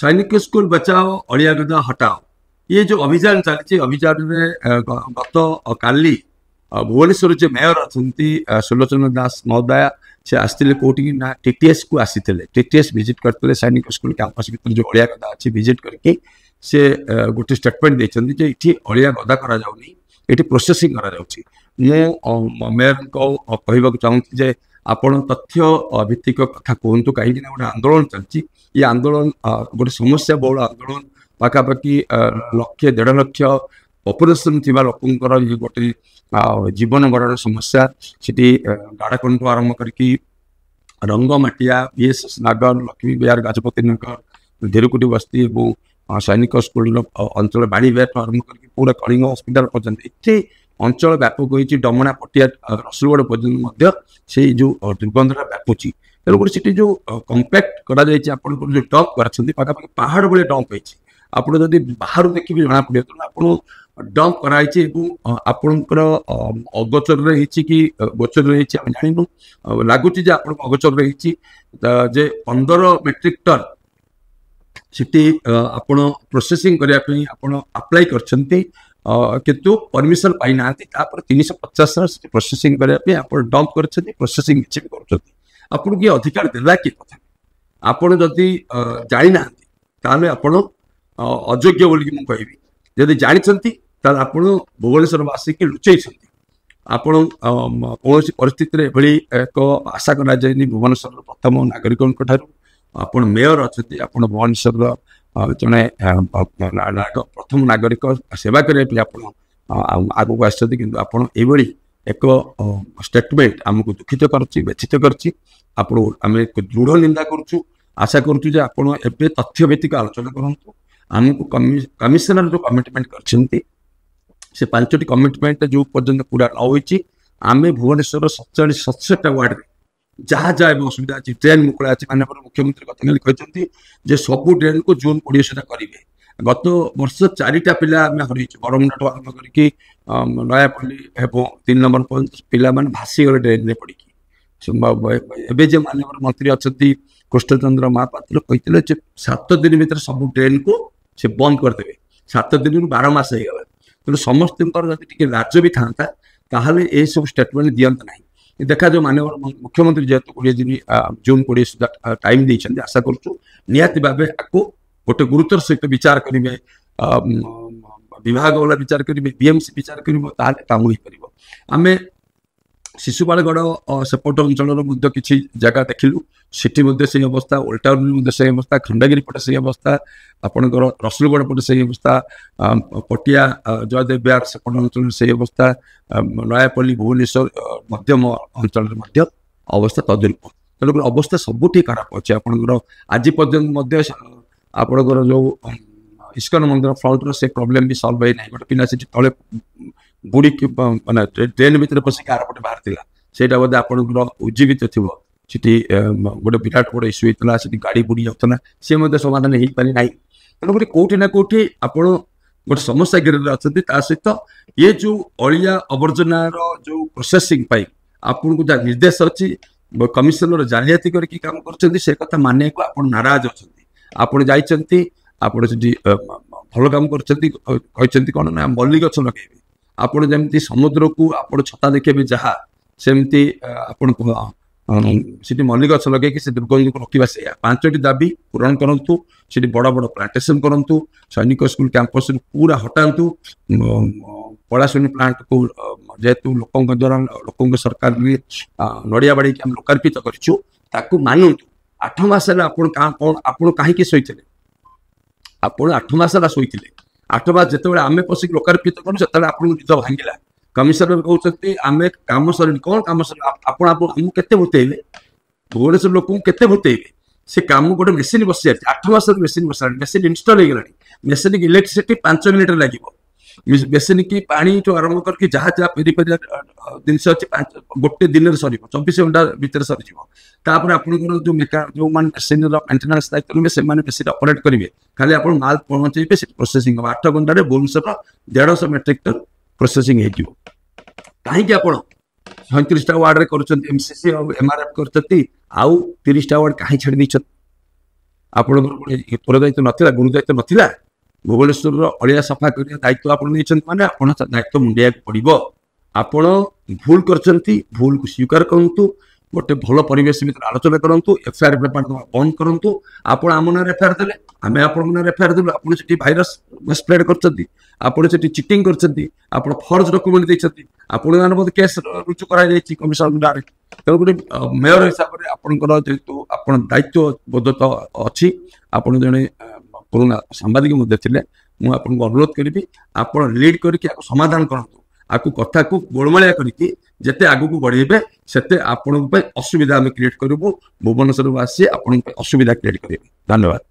ସୈନିକ ସ୍କୁଲ ବଚାଓ, ଅଳିଆ ଗଦା ହଟାଓ, ଇଏ ଯେଉଁ ଅଭିଯାନ ଚାଲିଛି, ଅଭିଯାନରେ ଗତ କାଲି ଭୁବନେଶ୍ୱର ଯେ ମେୟର ଅଛନ୍ତି ସୁଲୋଚନା ଦାସ ମହୋଦୟା, ସେ ଆସିଥିଲେ କୋଉଠିକି ନା ଟିଟିଏସ୍ କୁ ଆସିଥିଲେ। ଟିଟିଏସ୍ ଭିଜିଟ୍ କରିଥିଲେ। ସୈନିକ ସ୍କୁଲ କ୍ୟାମ୍ପସ ଭିତରେ ଯେଉଁ ଅଳିଆ ଗଦା ଅଛି ଭିଜିଟ୍ କରିକି ସେ ଗୋଟେ ଷ୍ଟେଟମେଣ୍ଟ ଦେଇଛନ୍ତି ଯେ ଏଠି ଅଳିଆ ଗଦା କରାଯାଉନି, ଏଠି ପ୍ରୋସେସିଂ କରାଯାଉଛି। ମୁଁ ମେୟରଙ୍କ କହିବାକୁ ଚାହୁଁଛି ଯେ ଆପଣ ତଥ୍ୟ ଭିତ୍ତିକ କଥା କୁହନ୍ତୁ, କାହିଁକି ନା ଗୋଟେ ଆନ୍ଦୋଳନ ଚାଲିଛି। ଏ ଆନ୍ଦୋଳନ ଗୋଟେ ସମସ୍ୟା ବହୁଳ ଆନ୍ଦୋଳନ। ପାଖାପାଖି ଲକ୍ଷେ 1.5 ଲକ୍ଷ ପପୁଲେସନ୍ ଥିବା ଲୋକଙ୍କର ଇଏ ଗୋଟେ ଜୀବନ ମରଣ ସମସ୍ୟା। ସେଠି ଗାଡ଼କଣ୍ଠୁ ଆରମ୍ଭ କରିକି ରଙ୍ଗମାଟିଆ, ବିଏସ୍ଏସ୍ ନଗର, ଲକ୍ଷ୍ମୀ ବିହାର, ଗଜପତି ନଗର, ଧୀରକୁଟି ବସ୍ତି ଏବଂ ସୈନିକ ସ୍କୁଲର ଅଞ୍ଚଳ, ବାଣୀବିହାରଠୁ ଆରମ୍ଭ କରିକି ପୁରା କଳିଙ୍ଗ ହସ୍ପିଟାଲ ପର୍ଯ୍ୟନ୍ତ ଏତେ ଅଞ୍ଚଳ ବ୍ୟାପକ ହୋଇଛି। ଡମଣା, ପଟିଆ, ରସୁଲଗଡ଼ ପର୍ଯ୍ୟନ୍ତ ମଧ୍ୟ ସେଇ ଯେଉଁ ଦୁର୍ଗନ୍ଧଟା ବ୍ୟାପୁଛି। ତେଣୁକରି ସେଠି ଯେଉଁ କମ୍ପାକ୍ଟ କରାଯାଇଛି, ଆପଣଙ୍କର ଯେଉଁ ଡମ୍ପ କରିଛନ୍ତି, ପାଖାପାଖି ପାହାଡ଼ ଭଳିଆ ଡମ୍ପ ହେଇଛି। ଆପଣ ଯଦି ବାହାରୁ ଦେଖିବେ ଜଣାପଡ଼ିବ। ତେଣୁ ଆପଣ ଡମ୍ପ କରାହେଇଛି ଏବଂ ଆପଣଙ୍କର ଅଗୋଚରରେ ହେଇଛି କି ଗୋଚରରେ ହେଇଛି ଆମେ ଜାଣିନୁ। ଲାଗୁଛି ଯେ ଆପଣଙ୍କ ଅଗୋଚରରେ ହେଇଛି ଯେ 15 ମେଟ୍ରିକ୍ ଟନ୍ ସେଠି ଆପଣ ପ୍ରୋସେସିଂ କରିବା ପାଇଁ ଆପଣ ଆପ୍ଲାଏ କରିଛନ୍ତି, କିନ୍ତୁ ପରମିଶନ ପାଇନାହାନ୍ତି। ତାପରେ 350 ସେଠି ପ୍ରୋସେସିଂ କରିବା ପାଇଁ ଆପଣ ଡମ୍ପ କରିଛନ୍ତି, ପ୍ରୋସେସିଂ କିଛି ବି କରୁଛନ୍ତି। ଆପଣଙ୍କୁ ଇଏ ଅଧିକାର ଦେଲା କିଏ କଥା? ଆପଣ ଯଦି ଜାଣିନାହାନ୍ତି, ତାହେଲେ ଆପଣ ଅଯୋଗ୍ୟ ବୋଲିକି ମୁଁ କହିବି। ଯଦି ଜାଣିଛନ୍ତି, ତାହେଲେ ଆପଣ ଭୁବନେଶ୍ୱରବାସୀକି ଲୁଚେଇଛନ୍ତି। ଆପଣ କୌଣସି ପରିସ୍ଥିତିରେ ଏଭଳି ଏକ ଆଶା କରାଯାଏନି ଭୁବନେଶ୍ୱରର ପ୍ରଥମ ନାଗରିକଙ୍କ ଠାରୁ। ଆପଣ ମେୟର ଅଛନ୍ତି, ଆପଣ ଭୁବନେଶ୍ୱରର ଜଣେ ପ୍ରଥମ ନାଗରିକ ସେବା କରିବା ପାଇଁ ଆପଣ ଆଗକୁ ଆସିଛନ୍ତି, କିନ୍ତୁ ଆପଣ ଏଇଭଳି ଏକ ଷ୍ଟେଟମେଣ୍ଟ ଆମକୁ ଦୁଃଖିତ କରୁଛି, ବ୍ୟଥିତ କରିଛି। ଆପଣ ଆମେ ଦୃଢ଼ ନିନ୍ଦା କରୁଛୁ। ଆଶା କରୁଛୁ ଯେ ଆପଣ ଏବେ ତଥ୍ୟ ଭିତ୍ତିକ ଆଲୋଚନା କରନ୍ତୁ। ଆମକୁ କମିଶନର ଯେଉଁ କମିଟମେଣ୍ଟ କରିଛନ୍ତି, ସେ ପାଞ୍ଚଟି କମିଟମେଣ୍ଟ ଯେଉଁ ପର୍ଯ୍ୟନ୍ତ ପୁରା ନ ହୋଇଛି, ଆମେ ଭୁବନେଶ୍ୱରର 47 67ଟା ୱାର୍ଡରେ ଯାହା ଯାହା ଏବେ ଅସୁବିଧା ଅଛି, ଡ୍ରେନ୍ ମୁକୁଳା ଅଛି। ମାନ୍ୟବର ମୁଖ୍ୟମନ୍ତ୍ରୀ ଗତକାଲି କହିଛନ୍ତି ଯେ ସବୁ ଡ୍ରେନ୍କୁ ଜୁନ୍ 20 ସୁଦ୍ଧା କରିବେ। ଗତ ବର୍ଷ ଚାରିଟା ପିଲା ଆମେ ହରେଇଛୁ। ବରମୁଣ୍ଡାଠୁ ଆରମ୍ଭ କରିକି ନୟାପଲ୍ଲୀ ଏବଂ 3 ନମ୍ବର ପର୍ଯ୍ୟନ୍ତ ପିଲାମାନେ ଭାସିଗଲେ ଡ୍ରେନ୍ରେ ପଡ଼ିକି। ଏବେ ଯେ ମାନ୍ୟବର ମନ୍ତ୍ରୀ ଅଛନ୍ତି କୃଷ୍ଣଚନ୍ଦ୍ର ମହାପାତ୍ର, କହିଥିଲେ ଯେ 7 ଦିନ ଭିତରେ ସବୁ ଡ୍ରେନ୍କୁ ସେ ବନ୍ଦ କରିଦେବେ। 7 ଦିନରୁ 12 ମାସ ହେଇଗଲା। ତେଣୁ ସମସ୍ତଙ୍କର ଯଦି ଟିକେ ଲାଜ ବି ଥାନ୍ତା, ତାହେଲେ ଏସବୁ ଷ୍ଟେଟମେଣ୍ଟ ଦିଅନ୍ତେ ନାହିଁ। ଦେଖାଯାଉ, ମାନ୍ୟବର ମୁଖ୍ୟମନ୍ତ୍ରୀ ଯେହେତୁ 20 ଦିନ, ଜୁନ୍ 20 ସୁଦ୍ଧା ଟାଇମ୍ ଦେଇଛନ୍ତି, ଆଶା କରୁଛୁ ନିହାତି ଭାବେ ଆକୁ ଗୋଟେ ଗୁରୁତ୍ୱର ସହିତ ବିଚାର କରିବେ, ବିଭାଗ ବାଲା ବିଚାର କରିବେ, ବିଏମସି ବିଚାର କରିବ, ତାହେଲେ କାମ ହେଇପାରିବ। ଆମେ ଶିଶୁପାଳଗଡ଼ ସେପଟ ଅଞ୍ଚଳର ମଧ୍ୟ କିଛି ଜାଗା ଦେଖିଲୁ, ସେଠି ମଧ୍ୟ ସେଇ ଅବସ୍ଥା। ଓଲ୍ଡ ଟାଉନରେ ମଧ୍ୟ ସେଇ ଅବସ୍ଥା, ଖଣ୍ଡଗିରି ପଟେ ସେଇ ଅବସ୍ଥା, ଆପଣଙ୍କର ରସୁଲଗଡ଼ ପଟେ ସେଇ ଅବସ୍ଥା, ପଟିଆ, ଜୟଦେବ ବିହାର ସେପଟ ଅଞ୍ଚଳରେ ସେଇ ଅବସ୍ଥା, ନୟାପଲ୍ଲୀ, ଭୁବନେଶ୍ୱର ମଧ୍ୟମ ଅଞ୍ଚଳରେ ମଧ୍ୟ ଅବସ୍ଥା ତଦରୂପ। ତେଣୁକରି ଅବସ୍ଥା ସବୁଠି ଖରାପ ଅଛି। ଆପଣଙ୍କର ଆଜି ପର୍ଯ୍ୟନ୍ତ ମଧ୍ୟ ଆପଣଙ୍କର ଯେଉଁ ଇସ୍କନ ମନ୍ଦିର ଫ୍ରଣ୍ଟର ସେ ପ୍ରୋବ୍ଲେମ ବି ସଲ୍ଭ ହେଇନାହିଁ। ଗୋଟେ ପିଲା ସେଠି ତଳେ ବୁଡ଼ିକି, ମାନେ ଡ୍ରେନ୍ ଭିତରେ ପଶିକି ଆରପଟେ ବାହାରିଥିଲା। ସେଇଟା ବୋଧେ ଆପଣଙ୍କର ଉଜ୍ଜୀବିତ ଥିବ। ସେଠି ଗୋଟେ ବିରାଟ ବଡ଼ ଇସ୍ୟୁ ହେଇଥିଲା, ସେଠି ଗାଡ଼ି ବୁଡ଼ି ଯାଉଥିଲା, ସେ ମଧ୍ୟ ସମାଧାନ ହେଇପାରି ନାହିଁ। ତେଣୁକରି କୋଉଠି ନା କୋଉଠି ଆପଣ ଗୋଟେ ସମସ୍ୟା ଘେରରେ ଅଛନ୍ତି। ତା ସହିତ ଇଏ ଯୋଉ ଅଳିଆ ଆବର୍ଜନାର ଯୋଉ ପ୍ରୋସେସିଂ ପାଇଁ ଆପଣଙ୍କୁ ଯାହା ନିର୍ଦ୍ଦେଶ ଅଛି, କମିଶନର ଜାଲିଆତି କରିକି କାମ କରୁଛନ୍ତି, ସେ କଥା ମାନିବାକୁ ଆପଣ ନାରାଜ ଅଛନ୍ତି। ଆପଣ ଯାଇଛନ୍ତି, ଆପଣ ସେଠି ଭଲ କାମ କରୁଛନ୍ତି, କହିଛନ୍ତି କ'ଣ ନା ମଲ୍ଲି ଗଛ ଲଗେଇବେ। ଆପଣ ଯେମିତି ସମୁଦ୍ରକୁ ଆପଣ ଛତା ଦେଖେଇବେ ଯାହା, ସେମିତି ଆପଣ ସେଠି ମଲ୍ଲି ଗଛ ଲଗେଇକି ସେ ଦୁର୍ଗନ୍ଧକୁ ରୋକିବା ସେଇଆ। ପାଞ୍ଚଟି ଦାବି ପୂରଣ କରନ୍ତୁ, ସେଠି ବଡ଼ ବଡ଼ ପ୍ଲାଣ୍ଟେସନ କରନ୍ତୁ, ସୈନିକ ସ୍କୁଲ କ୍ୟାମ୍ପସରୁ ପୁରା ହଟାନ୍ତୁ, ପଳାଶୁଣି ପ୍ଲାଣ୍ଟକୁ ଯେହେତୁ ଲୋକଙ୍କ ଦ୍ୱାରା, ଲୋକଙ୍କ ସରକାର ନଡ଼ିଆ ବାଡ଼େଇକି ଆମେ ଲୋକାର୍ପିତ କରିଛୁ, ତାକୁ ମାନନ୍ତୁ। 8 ମାସ ହେଲା ଆପଣ କ'ଣ, ଆପଣ କାହିଁକି ଶୋଇଥିଲେ? ଆପଣ 8 ମାସ ହେଲା ଶୋଇଥିଲେ। 8 ମାସ ଯେତେବେଳେ ଆମେ ପଶିକି ଲୋକାର୍ପିତ କଲୁ, ସେତେବେଳେ ଆପଣଙ୍କୁ ନିଦ ଭାଙ୍ଗିଲା। କମିଶନର କହୁଛନ୍ତି ଆମେ କାମ ସରିନି। କ'ଣ କାମ ସରିନି? ଆପଣ ଆମକୁ କେତେ ଭୂତେଇବେ? ଭୁବନେଶ୍ୱର ଲୋକଙ୍କୁ କେତେ ଭୂତେଇବେ? ସେ କାମ ଗୋଟେ ମେସିନ୍ ବସିଯାଇଛି, 8 ମାସର ମେସିନ୍ ବସିଲାଣି, ମେସିନ୍ ଇନଷ୍ଟଲ୍ ହେଇଗଲାଣି। ମେସିନ୍ ଇଲେକ୍ଟ୍ରିସିଟି 5 ମିନିଟ୍ରେ ଲାଗିବ। ମେସିନ୍ କି ପାଣିଠୁ ଆରମ୍ଭ କରିକି ଯାହା ଯାହା ପେରି ଜିନିଷ ଅଛି, ଗୋଟେ ଦିନରେ ସରିବ, 24 ଘଣ୍ଟା ଭିତରେ ସରିଯିବ। ତାପରେ ଆପଣଙ୍କର ଯୋଉ ମେକା ଯୋଉମାନେ ମେସିନ୍ର ମେଣ୍ଟେନାନ୍ସ ଦାୟିତ୍ୱ ନେବେ, ସେମାନେ ମେସିନ୍ ଅପରେଟ୍ କରିବେ। ଖାଲି ଆପଣ ମାଲ ପହଞ୍ଚେଇବେ, ସେଠି ପ୍ରୋସେସିଂ ହେବ। 8 ଘଣ୍ଟାରେ ଭୁବନେଶ୍ୱର 150 ମେଟ୍ରିକ୍ ଟନ୍ ପ୍ରୋସେସିଂ ହେଇଯିବ। କାହିଁକି ଆପଣ 37ଟା ୱାର୍ଡରେ କରୁଛନ୍ତି, ଏମସିସି ଆଉ ଏମଆରଏଫ୍ କରୁଛନ୍ତି, ଆଉ 30ଟା ୱାର୍ଡ କାହିଁ ଛାଡ଼ି ଦେଇଛନ୍ତି? ଆପଣଙ୍କର ଗୋଟେ ଉତ୍ତରଦାୟିତ୍ୱ ନଥିଲା, ଗୁରୁ ଦାୟିତ୍ୱ ନଥିଲା? ଭୁବନେଶ୍ୱରର ଅଳିଆ ସଫା କରିବା ଦାୟିତ୍ୱ ଆପଣ ନେଇଛନ୍ତି, ମାନେ ଆପଣ ଦାୟିତ୍ୱ ମୁଣ୍ଡେଇବାକୁ ପଡ଼ିବ। ଆପଣ ଭୁଲ କରିଛନ୍ତି, ଭୁଲକୁ ସ୍ୱୀକାର କରନ୍ତୁ, ଗୋଟେ ଭଲ ପରିବେଶ ଭିତରେ ଆଲୋଚନା କରନ୍ତୁ, ଏଫଆଇଆର ବେପାର ଦେବା ବନ୍ଦ କରନ୍ତୁ। ଆପଣ ଆମ ନାଁରେ ଏଫଆଇଆର ଦେଲେ, ଆମେ ଆପଣଙ୍କ ନାଁରେ ଏଫଆଇଆର ଦେଲୁ। ଆପଣ ସେଠି ଭାଇରସ ସ୍ପ୍ରେଡ୍ କରିଛନ୍ତି, ଆପଣ ସେଠି ଚିଟିଂ କରିଛନ୍ତି, ଆପଣ ଫର୍ଜ ଡକ୍ୟୁମେଣ୍ଟ ଦେଇଛନ୍ତି, ଆପଣଙ୍କ ନାଁରେ ମଧ୍ୟ କେସ୍ ରୁଜୁ କରାଯାଇଛି କମିଶନ ନାଁରେ। ତେଣୁ ଗୋଟେ ମେୟର ହିସାବରେ ଆପଣଙ୍କର ଯେହେତୁ ଆପଣ ଦାୟିତ୍ୱ ବୋଧ ତ ଅଛି, ଆପଣ ଜଣେ ପୁରୁଣା ସାମ୍ବାଦିକ ମଧ୍ୟ ଥିଲେ, ମୁଁ ଆପଣଙ୍କୁ ଅନୁରୋଧ କରିବି ଆପଣ ଲିଡ୍ କରିକି ଆକୁ ସମାଧାନ କରନ୍ତୁ। ଆକୁ କଥାକୁ ଗୋଳମାଳିଆ କରିକି ଯେତେ ଆଗକୁ ବଢ଼େଇବେ ସେତେ ଆପଣଙ୍କ ପାଇଁ ଅସୁବିଧା ଆମେ କ୍ରିଏଟ୍ କରିବୁ। ଭୁବନେଶ୍ୱରକୁ ଆସି ଆପଣଙ୍କ ପାଇଁ ଅସୁବିଧା କ୍ରିଏଟ୍ କରିବେ। ଧନ୍ୟବାଦ।